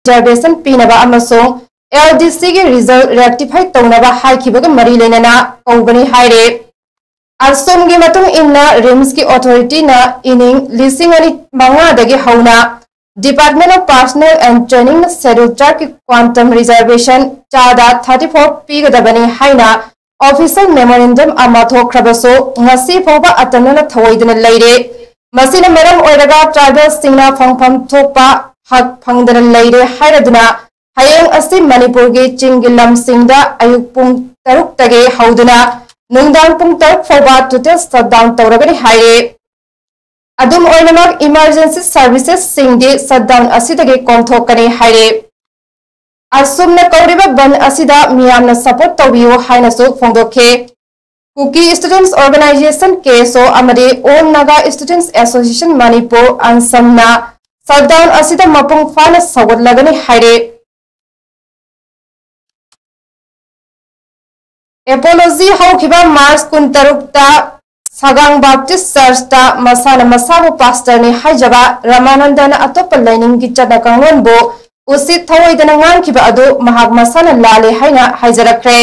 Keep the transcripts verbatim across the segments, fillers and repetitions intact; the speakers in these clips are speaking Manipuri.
reservation ꯄꯤꯅꯕ ꯑꯃꯁꯨꯡ L D C ꯒꯤ result rectify ꯇꯧꯅꯕ ꯍꯥꯏꯈꯤꯕꯒ ꯃꯔꯤ ꯂꯩꯅꯅ ꯀꯧꯕꯅꯤ ꯍꯥꯏꯔꯦ꯫ ꯑꯁꯣꯝꯒꯤ ꯃꯇꯨꯡ ꯏꯟꯅ RIMS ꯀꯤ authority ꯅ ꯏꯅꯤꯡ ꯂꯤꯁꯤꯡ ꯑꯅꯤ ꯃꯉꯥꯗꯒꯤ ꯍꯧꯅ Department of Personnel and Training ꯅ Scheduled Tribe ꯀꯤ quantum reservation ꯆꯥꯗ thirty four ꯄꯤꯒꯗꯕꯅꯤ ꯍꯥꯏꯅ official memorandum ꯑꯃ ꯊꯣꯛꯈ꯭ꯔꯕꯁꯨ ꯉꯁꯤ ꯐꯥꯎꯕ ꯑꯇꯟꯅꯅ ꯊꯧꯑꯣꯏꯗꯅ ꯂꯩꯔꯦ꯫ ꯃꯁꯤꯅ ꯃꯔꯝ ꯑꯣꯏꯔꯒ tribal ꯁꯤꯡꯅ ꯐꯪꯐꯝ ꯊꯣꯛꯄ ꯍꯛ ꯐꯪꯗꯅ ꯂꯩꯔꯦ ꯍꯥꯏꯔꯗꯨꯅ ꯍꯌꯦꯡ ꯑꯁꯤ ꯃꯅꯤꯄꯨꯔꯒꯤ ꯆꯤꯡꯒꯤ ꯂꯝꯁꯤꯡꯗ ꯑꯌꯨꯛ ꯄꯨꯡ ꯇꯔꯨꯛꯇꯒꯤ ꯍꯧꯗꯨꯅ ꯅꯨꯡꯗꯥꯡ ꯄꯨꯡ ꯇꯔꯨꯛ ꯐꯥꯎꯕ total shutdown ꯇꯧꯔꯒꯅꯤ ꯍꯥꯏꯔꯦ꯫ ꯑꯗꯨꯝ ꯑꯣꯏꯅꯃꯛ emergency services ꯁꯤꯡꯗꯤ shutdown ꯑꯁꯤꯗꯒꯤ ꯀꯣꯝꯊꯣꯛꯀꯅꯤ ꯍꯥꯏꯔꯦ꯫ ꯑꯁꯨꯝꯅ ꯀꯧꯔꯤꯕ ꯕꯟ ꯑꯁꯤꯗ ꯃꯤꯌꯥꯝꯅ support ꯇꯧꯕꯤꯌꯨ ꯍꯥꯏꯅꯁꯨ ꯐꯣꯡꯗꯣꯛꯈꯤ꯫ Kuki Students Organisation, K S O, ꯑꯃꯗꯤ All Naga Students Association Manipur, ANSAM ꯅ shutdown ꯑꯁꯤꯗ ꯃꯄꯨꯡ ꯐꯥꯅ ꯁꯧꯒꯠꯂꯒꯅꯤ ꯍꯥꯏꯔꯦ꯫ Apology ꯍꯧꯈꯤꯕ March ꯀꯨꯟꯇꯔꯨꯛꯇ ꯁꯒꯥꯡ Baptist Church ꯇ ꯃꯁꯥꯅ ꯃꯁꯥꯕꯨ pastor ꯅꯤ ꯍꯥꯏꯖꯕ ꯔꯃꯥꯅꯟꯗꯅ ꯑꯇꯣꯞꯄ ꯂꯥꯏꯅꯤꯡꯒꯤ ꯆꯠꯅ ꯀꯥꯡꯂꯣꯟꯕꯨ ꯎꯁꯤꯠ ꯊꯑꯣꯏꯗꯅ ꯉꯥꯡꯈꯤꯕ ꯑꯗꯨ ꯃꯍꯥꯛ ꯃꯁꯥꯅ ꯂꯥꯜꯂꯦ ꯍꯥꯏꯅ ꯍꯥꯏꯖꯔꯛꯈ꯭ꯔꯦ꯫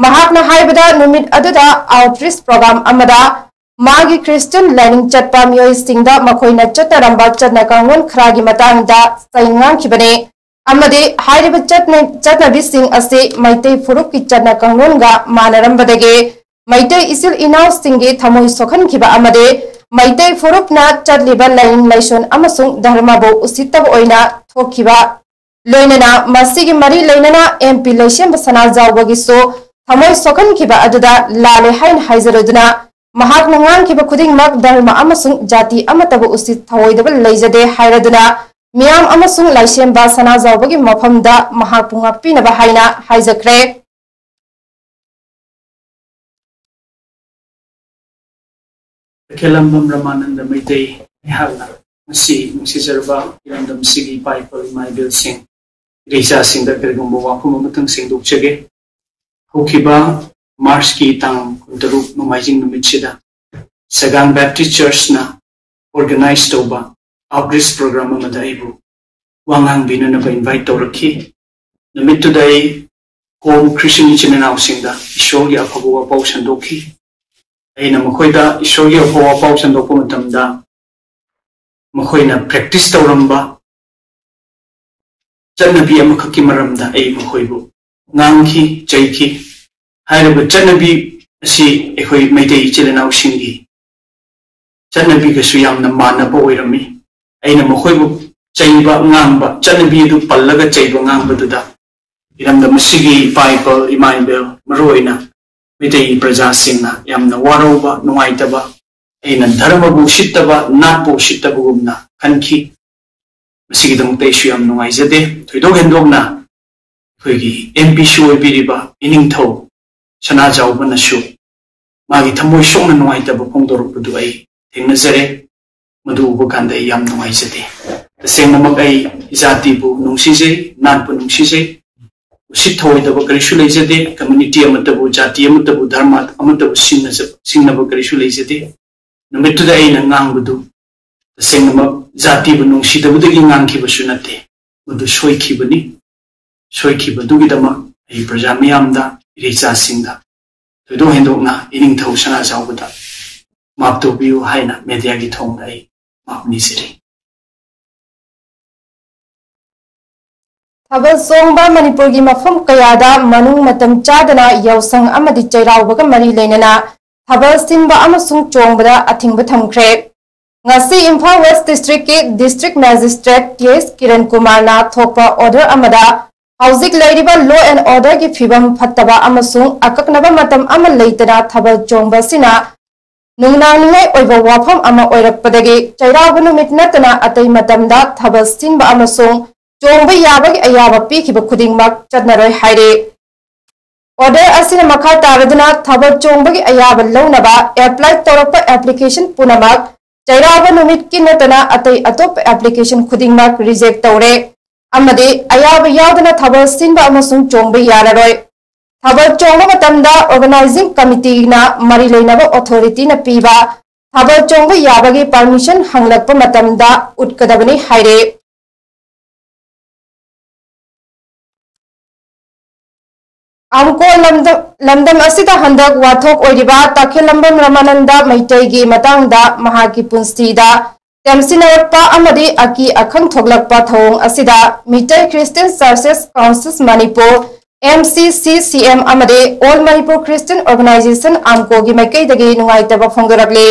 ꯃꯍꯥꯛꯅ ꯍꯥꯏꯕꯗ ꯅꯨꯃꯤꯠ ꯑꯗꯨꯗ outreach program ꯑꯃꯗ ꯃꯥꯒꯤ Christian ꯂꯥꯏꯅꯤꯡ ꯆꯠꯄ ꯃꯤꯑꯣꯏꯁꯤꯡꯗ ꯃꯈꯣꯏꯅ ꯆꯠꯅꯔꯝꯕ ꯆꯠꯅ ꯀꯥꯡꯂꯣꯟ ꯈꯔꯒꯤ ꯃꯇꯥꯡꯗ ꯆꯩ ꯉꯥꯡꯈꯤꯕꯅꯤ ꯑꯃꯗꯤ ꯍꯥꯏꯔꯤꯕ ꯆꯠꯅ-, ꯆꯠꯅꯕꯤꯁꯤꯡ ꯑꯁꯤ ꯃꯩꯇꯩ ꯐꯨꯔꯨꯞꯀꯤ ꯆꯠꯅ ꯀꯥꯡꯂꯣꯟꯒ ꯃꯥꯟꯅꯔꯝꯕꯗꯒꯤ ꯃꯩꯇꯩ ꯏꯆꯤꯜ ꯏꯅꯥꯎꯁꯤꯡꯒꯤ ꯊꯃꯣꯏ ꯁꯣꯛꯍꯟꯈꯤꯕ ꯑꯃꯗꯤ ꯃꯩꯇꯩ ꯐꯨꯔꯨꯞꯅ ꯆꯠꯂꯤꯕ ꯂꯥꯏꯅꯤꯡ ꯂꯥꯏꯁꯣꯟ ꯑꯃꯁꯨꯡ ꯙꯔꯃꯕꯨ ꯎꯁꯤꯠꯇꯕ ꯑꯣꯏꯅ ꯊꯣꯛꯈꯤꯕ, ꯂꯣꯏꯅꯅ ꯃꯁꯤꯒꯤ ꯃꯔꯤ ꯂꯩꯅꯅ M P ꯂꯩꯁꯦꯝꯕ ꯁꯅꯥꯖꯥꯎꯕꯒꯤꯁꯨ ꯊꯃꯣꯏ ꯁꯣꯛꯍꯟꯈꯤꯕ ꯑꯗꯨꯗ ꯂꯥꯜꯂꯦ ꯍꯥꯏꯅ ꯍꯥꯏꯖꯔꯗꯨꯅ, ꯃꯍꯥꯛꯅ ꯉꯥꯡꯈꯤꯕ ꯈꯨꯗꯤꯡꯃꯛ ꯙꯔꯃ ꯑꯃꯁꯨꯡ ꯖꯥꯇꯤ ꯑꯃꯠꯇꯕꯨ ꯎꯁꯤꯠ ꯊꯑꯣꯏꯗꯕ ꯂꯩꯖꯗꯦ ꯍꯥꯏꯔꯗꯨꯅ, ꯃꯤꯌꯥꯝ ꯑꯃꯁꯨꯡ ꯂꯥꯏꯁꯦꯝꯕ ꯁꯅꯥꯖꯥꯎꯕꯒꯤ ꯃꯐꯝꯗ ꯃꯍꯥꯛꯄꯨ ꯉꯥꯛꯄꯤꯅꯕ ꯍꯥꯏꯅ ꯍꯥꯏꯖꯈ꯭ꯔꯦ꯫ ꯇꯈꯦꯂꯝꯕꯝ ꯔꯃꯥꯅꯟꯗ ꯃꯩꯇꯩ ꯑꯩꯍꯥꯛꯅ ꯉꯁꯤ ꯅꯨꯡꯁꯤꯖꯔꯕ ꯏꯔꯝꯗꯝꯁꯤꯒꯤ ꯏꯄꯥ ꯏꯄꯨ ꯏꯃꯥ ꯏꯕꯦꯜꯁꯤꯡ, ꯏꯆꯥꯁꯤꯡꯗ ꯀꯔꯤꯒꯨꯝꯕ ꯋꯥꯐꯝ ꯑꯃꯇꯪ ꯁꯦꯡꯗꯣꯛꯆꯒꯦ꯫ ꯍꯧꯈꯤꯕ March ꯀꯤ ꯇꯥꯡ ꯀꯨꯟꯇꯔꯨꯛ ꯅꯣꯡꯃꯥꯏꯖꯤꯡ ꯅꯨꯃꯤꯠꯁꯤꯗ ꯁꯒꯥꯡ Baptist Church ꯅ organize ꯇꯧꯕ outreach program ꯑꯃꯗ ꯑꯩꯕꯨ ꯋꯥ ꯉꯥꯡꯕꯤꯅꯅꯕ invite ꯇꯧꯔꯛꯈꯤ꯫ ꯅꯨꯃꯤꯠꯇꯨꯗ ꯑꯩ ꯍꯣꯝ ꯈ꯭ꯔꯤꯁꯇꯤꯌꯟ ꯏꯆꯤꯟ ꯏꯅꯥꯎꯁꯤꯡꯗ ꯏꯁꯣꯔꯒꯤ ꯑꯐꯕ ꯋꯥꯄꯥꯎ ꯁꯟꯗꯣꯛꯈꯤ꯫ ꯑꯩꯅ ꯃꯈꯣꯏꯗ ꯏꯁꯣꯔꯒꯤ ꯑꯐꯕ ꯋꯥꯄꯥꯎ ꯁꯟꯗꯣꯛꯄ ꯃꯇꯝꯗ ꯃꯈꯣꯏꯅ practice ꯇꯧꯔꯝꯕ ꯆꯠꯅꯕꯤ ꯑꯃꯈꯛꯀꯤ ꯃꯔꯝꯗ ꯑꯩ ꯃꯈꯣꯏꯕꯨ ꯉꯥꯡꯈꯤ, ꯆꯩꯈꯤ꯫ ꯍꯥꯏꯔꯤꯕ ꯆꯠꯅꯕꯤ ꯑꯁꯤ ꯑꯩꯈꯣꯏ ꯃꯩꯇꯩ ꯏꯆꯤꯜ ꯏꯅꯥꯎꯁꯤꯡꯒꯤ ꯆꯠꯅꯕꯤꯒꯁꯨ ꯌꯥꯝꯅ ꯃꯥꯟꯅꯕ ꯑꯣꯏꯔꯝꯃꯤ꯫ ꯑꯩꯅ ꯃꯈꯣꯏꯕꯨ ꯆꯩꯕ ꯉꯥꯡꯕ, ꯆꯠꯅꯕꯤ ꯑꯗꯨ ꯄꯜꯂꯒ ꯆꯩꯕ ꯉꯥꯡꯕꯗꯨꯗ ꯏꯔꯝꯗꯝ ꯑꯁꯤꯒꯤ ꯏꯄꯥ ꯏꯄꯜ, ꯏꯃꯥ ꯏꯕꯦꯜ, ꯃꯔꯨꯑꯣꯏꯅ ꯃꯩꯇꯩ ꯄ꯭ꯔꯖꯥꯁꯤꯡꯅ ꯌꯥꯝꯅ ꯋꯥꯔꯧꯕ, ꯅꯨꯡꯉꯥꯏꯇꯕ, ꯑꯩꯅ ꯙꯔꯃꯕꯨ ꯎꯁꯤꯠꯇꯕ, ꯅꯥꯠꯄꯨ ꯎꯁꯤꯠꯇꯕꯒꯨꯝꯅ ꯈꯟꯈꯤ꯫ ꯃꯁꯤꯒꯤꯗꯃꯛꯇ ꯑꯩꯁꯨ ꯌꯥꯝ ꯅꯨꯡꯉꯥꯏꯖꯗꯦ꯫ ꯊꯣꯏꯗꯣꯛ ꯍꯦꯟꯗꯣꯛꯅ ꯑꯩꯈꯣꯏꯒꯤ ꯑꯦꯝ ꯄꯤꯁꯨ ꯑꯣꯏꯕꯤꯔꯤꯕ ꯏꯅꯤꯡꯊꯧ ꯁꯅꯥꯖꯥꯎꯕꯅꯁꯨ ꯃꯥꯒꯤ ꯊꯃꯣꯏ ꯁꯣꯛꯅ ꯅꯨꯡꯉꯥꯏꯇꯕ ꯐꯣꯡꯗꯣꯔꯛꯄꯗꯨ ꯑꯩ ꯊꯦꯡꯅꯖꯔꯦ꯫ ꯃꯗꯨ ꯎꯕ ꯀꯥꯟꯗ ꯑꯩ ꯌꯥꯝ ꯅꯨꯡꯉꯥꯏꯖꯗꯦ꯫ ꯇꯁꯦꯡꯅꯃꯛ ꯑꯩ ꯖꯥꯇꯤꯕꯨ ꯅꯨꯡꯁꯤꯖꯩ, ꯅꯥꯠꯄꯨ ꯅꯨꯡꯁꯤꯖꯩ꯫ ꯎꯁꯤꯠ ꯊꯑꯣꯏꯗꯕ ꯀꯔꯤꯁꯨ ꯂꯩꯖꯗꯦ꯫ ꯀꯝꯃ꯭ꯌꯨꯅꯤꯇꯤ ꯑꯃꯠꯇꯕꯨ, ꯖꯥꯇꯤ ꯑꯃꯠꯇꯕꯨ, ꯙꯔꯃ ꯑꯃꯠꯇꯕꯨ ꯁꯤꯡꯅꯖ-, ꯁꯤꯡꯅꯕ ꯀꯔꯤꯁꯨ ꯂꯩꯖꯗꯦ꯫ ꯅꯨꯃꯤꯠꯇꯨꯗ ꯑꯩꯅ ꯉꯥꯡꯕꯗꯨ ꯇꯁꯦꯡꯅꯃꯛ ꯖꯥꯇꯤꯕꯨ ꯅꯨꯡꯁꯤꯗꯕꯗꯒꯤ ꯉꯥꯡꯈꯤꯕꯁꯨ ꯅꯠꯇꯦ꯫ ꯃꯗꯨ ꯁꯣꯏꯈꯤꯕꯅꯤ꯫ ꯁꯣꯏꯈꯤꯕꯗꯨꯒꯤꯗꯃꯛ ꯑꯩ ꯄ꯭ꯔꯖꯥ ꯃꯤꯌꯥꯝꯗ, ꯏꯔꯩꯆꯥꯁꯤꯡꯗ, ꯊꯣꯏꯗꯣꯛ ꯍꯦꯟꯗꯣꯛꯅ ꯏꯅꯤꯡꯊꯧ ꯁꯅꯥꯖꯥꯎꯕꯗ ꯃꯥꯞ ꯇꯧꯕꯤꯌꯨ ꯍꯥꯏꯅ ꯃꯦꯗꯤꯌꯥꯒꯤ ꯊꯣꯡꯗ ꯑꯩ ꯃꯥꯞ ꯅꯤꯖꯔꯤ꯫ ꯊꯥꯕꯜ ꯆꯣꯡꯕ ꯃꯅꯤꯄꯨꯔꯒꯤ ꯃꯐꯝ ꯀꯌꯥꯗ ꯃꯅꯨꯡ ꯃꯇꯝ ꯆꯥꯗꯅ ꯌꯥꯎꯁꯪ ꯑꯃꯗꯤ ꯆꯩꯔꯥꯎꯕꯒ ꯃꯔꯤ ꯂꯩꯅꯅ ꯊꯥꯕꯜ ꯁꯤꯟꯕ ꯑꯃꯁꯨꯡ ꯆꯣꯡꯕꯗ ꯑꯊꯤꯡꯕ ꯊꯝꯈ꯭ꯔꯦ꯫ ꯉꯁꯤ ꯏꯝꯐꯥꯜ ꯋꯦꯁ ꯗꯤꯁꯇ꯭ꯔꯤꯛꯀꯤ ꯗꯤꯁꯇ꯭ꯔꯤꯛ ꯃꯦꯖꯤꯁꯇ꯭ꯔꯦꯠ ꯀꯦ ꯑꯦꯁ ꯀꯤꯔꯟ ꯀꯨꯃꯥꯔꯅ ꯊꯣꯛꯄ order ꯑꯃꯗ ꯍꯧꯖꯤꯛ ꯂꯩꯔꯤꯕ law and orderꯒꯤ ꯐꯤꯕꯝ ꯐꯠꯇꯕ ꯑꯃꯁꯨꯡ ꯑꯀꯛꯅꯕ ꯃꯇꯝ ꯑꯃ ꯂꯩꯇꯅ ꯊꯥꯕꯜ ꯆꯣꯡꯕ ꯑꯁꯤꯅ ꯅꯨꯡꯅꯥꯡꯅꯤꯡꯉꯥꯏ ꯑꯣꯏꯕ ꯋꯥꯐꯝ ꯑꯃ ꯑꯣꯏꯔꯛꯄꯗꯒꯤ ꯆꯩꯔꯥꯎꯕ ꯅꯨꯃꯤꯠ ꯅꯠꯇꯅ ꯑꯇꯩ ꯃꯇꯝꯗ ꯊꯥꯕꯜ ꯁꯤꯟꯕ ꯑꯃꯁꯨꯡ ꯆꯣꯡꯕ ꯌꯥꯕꯒꯤ ꯑꯌꯥꯕ ꯄꯤꯈꯤꯕ ꯈꯨꯗꯤꯡꯃꯛ ꯆꯠꯅꯔꯣꯏ ꯍꯥꯏꯔꯤ꯫ Order ꯑꯁꯤꯅ ꯃꯈꯥ ꯇꯥꯔꯗꯨꯅ ꯊꯥꯕꯜ ꯆꯣꯡꯕꯒꯤ ꯑꯌꯥꯕ ꯂꯧꯅꯕ apply ꯇꯧꯔꯛꯄ application ꯄꯨꯝꯅꯃꯛ ꯆꯩꯔꯥꯎꯕ ꯅꯨꯃꯤꯠꯀꯤ ꯅꯠꯇꯅ ꯑꯇꯩ ꯑꯇꯣꯞꯄ application ꯈꯨꯗꯤꯡꯃꯛ reject ꯇꯧꯔꯦ ꯑꯃꯗꯤ ꯑꯌꯥꯕ ꯌꯥꯎꯗꯅ ꯊꯥꯕꯜ ꯁꯤꯟꯕ ꯑꯃꯁꯨꯡ ꯆꯣꯡꯕ ꯌꯥꯔꯔꯣꯏ꯫ ꯊꯥꯕꯜ ꯆꯣꯡꯕ ꯃꯇꯝꯗ organizing committeeꯅ ꯃꯔꯤ ꯂꯩꯅꯕ authorityꯅ ꯄꯤꯕ ꯊꯥꯕꯜ ꯆꯣꯡꯕ ꯌꯥꯕꯒꯤ permission ꯍꯪꯂꯛꯄ ꯃꯇꯝꯗ ꯎꯠꯀꯗꯕꯅꯤ ꯍꯥꯏꯔꯦ꯫ ꯑꯝꯀꯣ ꯂꯝꯗꯝ, ꯂꯝꯗꯝ ꯑꯁꯤꯗ ꯍꯟꯗꯛ ꯋꯥꯊꯣꯛ ꯑꯣꯏꯔꯤꯕ ꯇꯈꯦꯂꯝꯕꯝ ꯔꯃꯥꯅꯟꯗ ꯃꯩꯇꯩꯒꯤ ꯃꯇꯥꯡꯗ ꯃꯍꯥꯛꯀꯤ ꯄꯨꯟꯁꯤꯗ ꯇꯦꯝꯁꯤꯟꯅꯔꯛꯄ ꯑꯃꯗꯤ ꯑꯀꯤ ꯑꯈꯪ ꯊꯣꯛꯂꯛꯄ ꯊꯧꯑꯣꯡ ꯑꯁꯤꯗ Meitei Christian Churches Council Manipur, M C C C M ꯑꯃꯗꯤ All Manipur Christian Organization, AMCOꯒꯤ ꯃꯥꯏꯀꯩꯗꯒꯤ ꯅꯨꯡꯉꯥꯏꯇꯕ ꯐꯣꯡꯗꯣꯔꯛꯂꯤ꯫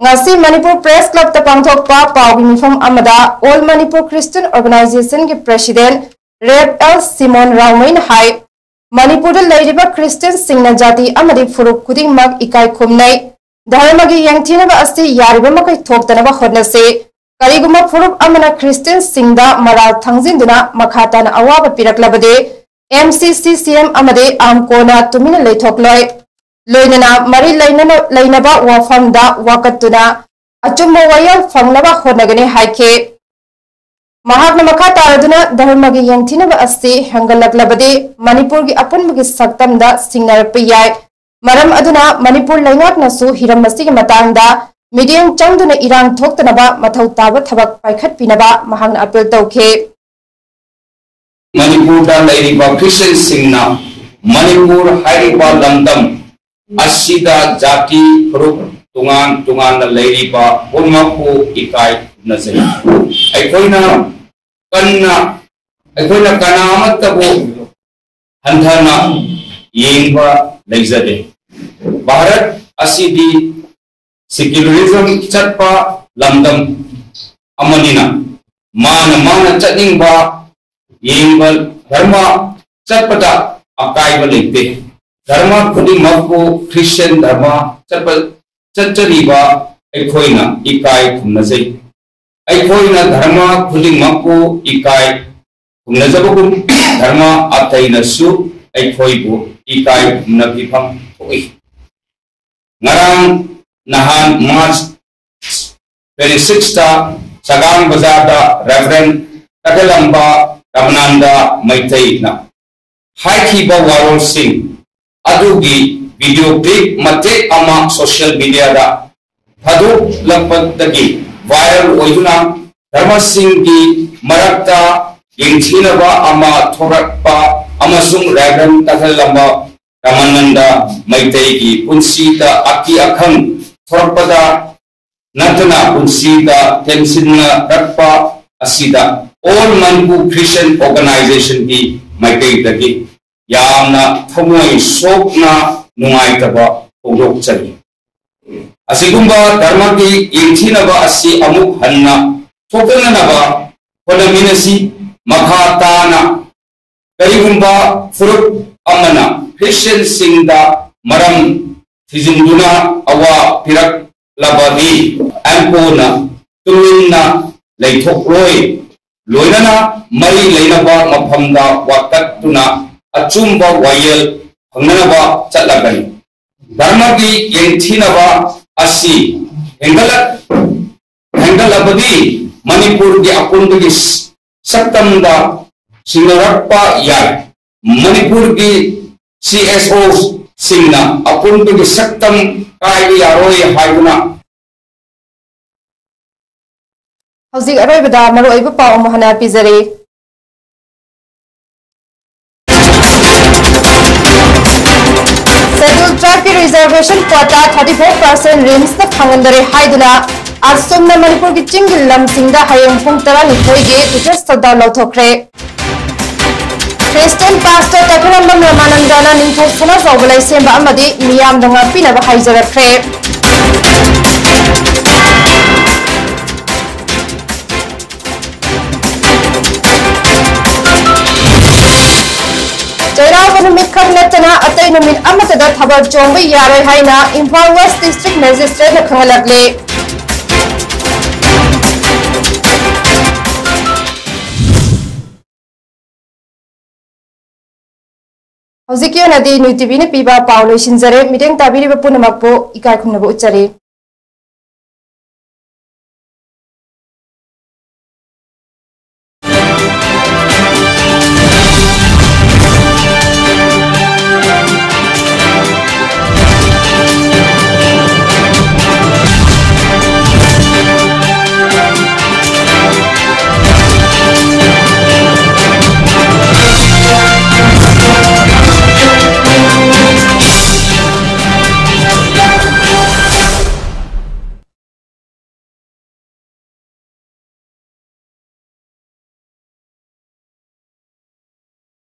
ꯉꯁꯤ ꯃꯅꯤꯄꯨꯔ ꯄ꯭ꯔꯦꯁ ꯀ꯭ꯂꯕꯇ ꯄꯥꯡꯊꯣꯛꯄ ꯄꯥꯎꯒꯤ ꯃꯤꯐꯝ ꯑꯃꯗ All Manipur Christian Organizationꯒꯤ President Rev L Simon Raomayꯅ ꯍꯥꯏ, ꯃꯅꯤꯄꯨꯔꯗ ꯂꯩꯔꯤꯕ ꯈ꯭ꯔꯤꯁꯇꯤꯌꯟꯁꯤꯡꯅ ꯖꯥꯇꯤ ꯑꯃꯗꯤ ꯐꯨꯔꯨꯞ ꯈꯨꯗꯤꯡꯃꯛ ꯏꯀꯥꯏ ꯈꯨꯝꯅꯩ꯫ ꯙꯔꯃꯒꯤ ꯌꯦꯡꯊꯤꯅꯕ ꯑꯁꯤ ꯌꯥꯔꯤꯕ ꯃꯈꯩ ꯊꯣꯛꯇꯅꯕ ꯍꯣꯠꯅꯁꯤ꯫ ꯀꯔꯤꯒꯨꯝꯕ ꯐꯨꯔꯨꯞ ꯑꯃꯅ ꯈ꯭ꯔꯤꯁꯇꯤꯌꯟꯁꯤꯡꯗ ꯃꯔꯥꯜ ꯊꯥꯡꯖꯤꯟꯗꯨꯅ ꯃꯈꯥ ꯇꯥꯅ ꯑꯋꯥꯕ ꯄꯤꯔꯛꯂꯕꯗꯤ M C C C M ꯑꯃꯗꯤ AMCOꯅ ꯇꯨꯃꯤꯟꯅ ꯂꯩꯊꯣꯛꯂꯣꯏ꯫ ꯂꯣꯏꯅꯅ ꯃꯔꯤ ꯂꯩꯅꯅ ꯂꯩꯅꯕ ꯋꯥꯐꯝꯗ ꯋꯥꯀꯠꯇꯨꯅ ꯑꯆꯨꯝꯕ ꯋꯥꯌꯦꯜ ꯐꯪꯅꯕ ꯍꯣꯠꯅꯒꯅꯤ ꯍꯥꯏꯈꯤ꯫ ꯃꯍꯥꯛꯅ ꯃꯈꯥ ꯇꯥꯔꯗꯨꯅ ꯙꯔꯃꯒꯤ ꯌꯦꯡꯊꯤꯅꯕ ꯑꯁꯤ ꯍꯦꯟꯒꯠꯂꯛꯂꯕꯗꯤ ꯃꯅꯤꯄꯨꯔꯒꯤ ꯑꯄꯨꯟꯕꯒꯤ ꯁꯛꯇꯝꯗ ꯁꯤꯡꯅꯔꯛꯄ ꯌꯥꯏ꯫ ꯃꯔꯝ ꯑꯗꯨꯅ ꯃꯅꯤꯄꯨꯔ ꯂꯩꯉꯥꯛꯅꯁꯨ ꯍꯤꯔꯝ ꯑꯁꯤꯒꯤ ꯃꯇꯥꯡꯗ ꯃꯤꯠꯌꯦꯡ ꯆꯪꯗꯨꯅ ꯏꯔꯥꯡ ꯊꯣꯛꯇꯅꯕ ꯃꯊꯧ ꯇꯥꯕ ꯊꯕꯛ ꯄꯥꯏꯈꯠꯄꯤꯅꯕ ꯃꯍꯥꯛꯅ ꯑꯄꯤꯜ ꯇꯧꯈꯤ꯫ ꯃꯅꯤꯄꯨꯔꯗ ꯂꯩꯔꯤꯕ ꯈ꯭ꯔꯤꯁꯇꯤꯌꯟꯁꯤꯡꯅ ꯃꯅꯤꯄꯨꯔ ꯍꯥꯏꯔꯤꯕ ꯂꯝꯗꯝ ꯑꯁꯤꯗ ꯖꯥꯇꯤ ꯐꯨꯔꯨꯞ ꯇꯣꯉꯥꯟ ꯇꯣꯉꯥꯟꯅ ꯂꯩꯔꯤꯕ ꯄꯨꯝꯅꯃꯛꯄꯨ ꯏꯀꯥꯏ ꯈꯨꯝꯅꯖꯩ꯫ ꯑꯩꯈꯣꯏꯅ ꯀꯟꯅ, ꯑꯩꯈꯣꯏꯅ ꯀꯅꯥ ꯑꯃꯠꯇꯕꯨ ꯍꯟꯊꯅ ꯌꯦꯡꯕ ꯂꯩꯖꯗꯦ꯫ ꯚꯥꯔꯠ ꯑꯁꯤꯗꯤ secularism ꯆꯠꯄ ꯂꯝꯗꯝ ꯑꯃꯅꯤꯅ ꯃꯥꯅ ꯃꯥꯅ ꯆꯠꯅꯤꯡꯕ ꯌꯦꯡꯕ ꯙꯔꯃ ꯆꯠꯄꯗ ꯑꯀꯥꯏꯕ ꯂꯩꯇꯦ꯫ ꯙꯔꯃ ꯈꯨꯗꯤꯡꯃꯛꯄꯨ ꯈ꯭ꯔꯤꯁꯇꯤꯌꯟ ꯙꯔꯃ ꯆꯠꯄ, ꯆꯠꯆꯔꯤꯕ ꯑꯩꯈꯣꯏꯅ ꯏꯀꯥꯏ ꯈꯨꯝꯅꯖꯩ꯫ ꯑꯩꯈꯣꯏꯅ ꯙꯔꯃ ꯈꯨꯗꯤꯡꯃꯛꯄꯨ ꯏꯀꯥꯏ ꯈꯨꯝꯅꯖꯕꯒꯨꯝ ꯙꯔꯃ ꯑꯇꯩꯅꯁꯨ ꯑꯩꯈꯣꯏꯕꯨ ꯏꯀꯥꯏ ꯈꯨꯝꯅꯕꯤꯐꯝ ꯊꯣꯛꯏ꯫ ꯉꯔꯥꯡ ꯅꯍꯥꯟ March twenty sixꯇ ꯆꯒꯥꯡ ꯕꯖꯥꯔꯗ Reverend ꯇꯈꯦꯂꯝꯕ ꯔꯃꯥꯅꯟꯗ ꯃꯩꯇꯩꯅ ꯍꯥꯏꯈꯤꯕ ꯋꯥꯔꯣꯜꯁꯤꯡ ꯑꯗꯨꯒꯤ video clip ꯃꯇꯦꯛ ꯑꯃ social mediaꯗ ꯊꯥꯗꯣꯛꯂꯛꯄꯗꯒꯤ viral ꯑꯣꯏꯗꯨꯅ ꯙꯔꯃꯁꯤꯡꯒꯤ ꯃꯔꯛꯇ ꯌꯦꯡꯊꯤꯅꯕ ꯑꯃ ꯊꯣꯔꯛꯄ ꯑꯃꯁꯨꯡ ꯔꯦꯚꯔꯦꯟ ꯇꯈꯦꯜꯂꯝꯕ ꯔꯥꯃꯥꯅꯟꯗ ꯃꯩꯇꯩꯒꯤ ꯄꯨꯟꯁꯤꯗ ꯑꯀꯤ ꯑꯈꯪ ꯊꯣꯔꯛꯄꯗ ꯅꯠꯇꯅ ꯄꯨꯟꯁꯤꯗ ꯇꯦꯝꯁꯤꯟꯅꯔꯛꯄ ꯑꯁꯤꯗ All Manipur Christian Organizationꯒꯤ ꯃꯥꯏꯀꯩꯗꯒꯤ ꯌꯥꯝꯅ ꯊꯃꯣꯏ ꯁꯣꯛꯅ ꯅꯨꯡꯉꯥꯏꯇꯕ ꯐꯣꯡꯗꯣꯛꯆꯔꯤ꯫ ꯑꯁꯤꯒꯨꯝꯕ ꯙꯔꯃꯒꯤ ꯌꯦꯡꯊꯤꯅꯕ ꯑꯁꯤ ꯑꯃꯨꯛ ꯍꯟꯅ ꯊꯣꯛꯇꯅꯅꯕ ꯍꯣꯠꯅꯃꯤꯟꯅꯁꯤ꯫ ꯃꯈꯥ ꯇꯥꯅ ꯀꯔꯤꯒꯨꯝꯕ ꯐꯨꯔꯨꯞ ꯑꯃꯅ ꯈ꯭ꯔꯤꯁꯇꯤꯌꯟꯁꯤꯡꯗ ꯃꯔꯝ ꯊꯤꯖꯤꯟꯗꯨꯅ ꯑꯋꯥ ꯄꯤꯔꯛꯂꯕꯗꯤ, ꯑꯦꯝꯀꯣꯅ ꯇꯨꯃꯤꯟꯅ ꯂꯩꯊꯣꯛꯂꯣꯏ, ꯂꯣꯏꯅꯅ ꯃꯔꯤ ꯂꯩꯅꯕ ꯃꯐꯝꯗ ꯋꯥꯀꯠꯇꯨꯅ ꯑꯆꯨꯝꯕ ꯋꯥꯌꯦꯜ ꯐꯪꯅꯅꯕ ꯆꯠꯂꯒꯅꯤ꯫ ꯙꯔꯃꯒꯤ ꯌꯦꯡꯊꯤꯅꯕ ꯑꯁꯤ ꯍꯦꯟꯒꯠꯂꯛ-, ꯍꯦꯟꯒꯠꯂꯕꯗꯤ ꯃꯅꯤꯄꯨꯔꯒꯤ ꯑꯄꯨꯟꯕꯒꯤ ꯁꯛꯇꯝꯗ ꯁꯤꯡꯅꯔꯛꯄ ꯌꯥꯏ꯫ ꯃꯅꯤꯄꯨꯔꯒꯤ ꯁꯤ ꯑꯦꯁ ꯑꯣꯁꯤꯡꯅ ꯑꯄꯨꯟꯕꯒꯤ ꯁꯛꯇꯝ ꯀꯥꯏꯕ ꯌꯥꯔꯣꯏ ꯍꯥꯏꯗꯨꯅ ꯍꯧꯖꯤꯛ ꯑꯔꯣꯏꯕꯗ ꯃꯔꯨꯑꯣꯏꯕ ꯄꯥꯎ ꯑꯃꯨꯛ ꯍꯟꯅ ꯄꯤꯖꯔꯤ꯫ Scheduled Tribeꯀꯤ Reservation Quota thirty five percent RIMSꯅ ꯐꯪꯍꯟꯗꯔꯦ ꯍꯥꯏꯗꯨꯅ ꯑꯁꯣꯝꯅ ꯃꯅꯤꯄꯨꯔꯒꯤ ꯆꯤꯡꯒꯤ ꯂꯝꯁꯤꯡꯗ ꯍꯌꯦꯡ ꯄꯨꯡ ꯇꯔꯥꯅꯤꯊꯣꯏꯒꯤ total shutdown ꯂꯧꯊꯣꯛꯈ꯭ꯔꯦ꯫ Christian Pastor ꯇꯈꯦꯜꯂꯝꯕꯝ ꯔꯃꯥꯅꯟꯗꯅ ꯅꯤꯡꯊꯧ ꯁꯅꯥꯖꯥꯎꯕ ꯂꯩꯁꯦꯝꯕ ꯑꯃꯗꯤ ꯃꯤꯌꯥꯝꯗ ꯉꯥꯛꯄꯤꯅꯕ ꯍꯥꯏꯖꯔꯛꯈ꯭ꯔꯦ꯫ ꯆꯩꯔꯥꯎꯕ ꯅꯨꯃꯤꯠ ꯈꯛ ꯅꯠꯇꯅ ꯑꯇꯩ ꯅꯨꯃꯤꯠ ꯑꯃꯠꯇꯗ ꯊꯥꯕꯜ ꯆꯣꯡꯕ ꯌꯥꯔꯣꯏ ꯍꯥꯏꯅ ꯏꯝꯐꯥꯜ West District Magistrateꯅ ꯈꯪꯍꯜꯂꯛꯂꯦ꯫ ꯍꯧꯖꯤꯛꯀꯤ ꯑꯣꯏꯅꯗꯤ New TVꯅ ꯄꯤꯕ ꯄꯥꯎ ꯂꯣꯏꯁꯤꯟꯖꯔꯦ꯫ ꯃꯤꯠꯌꯦꯡ ꯇꯥꯕꯤꯔꯤꯕ ꯄꯨꯝꯅꯃꯛꯄꯨ ꯏꯀꯥꯏ ꯈꯨꯝꯅꯕ ꯎꯠꯆꯔꯤ꯫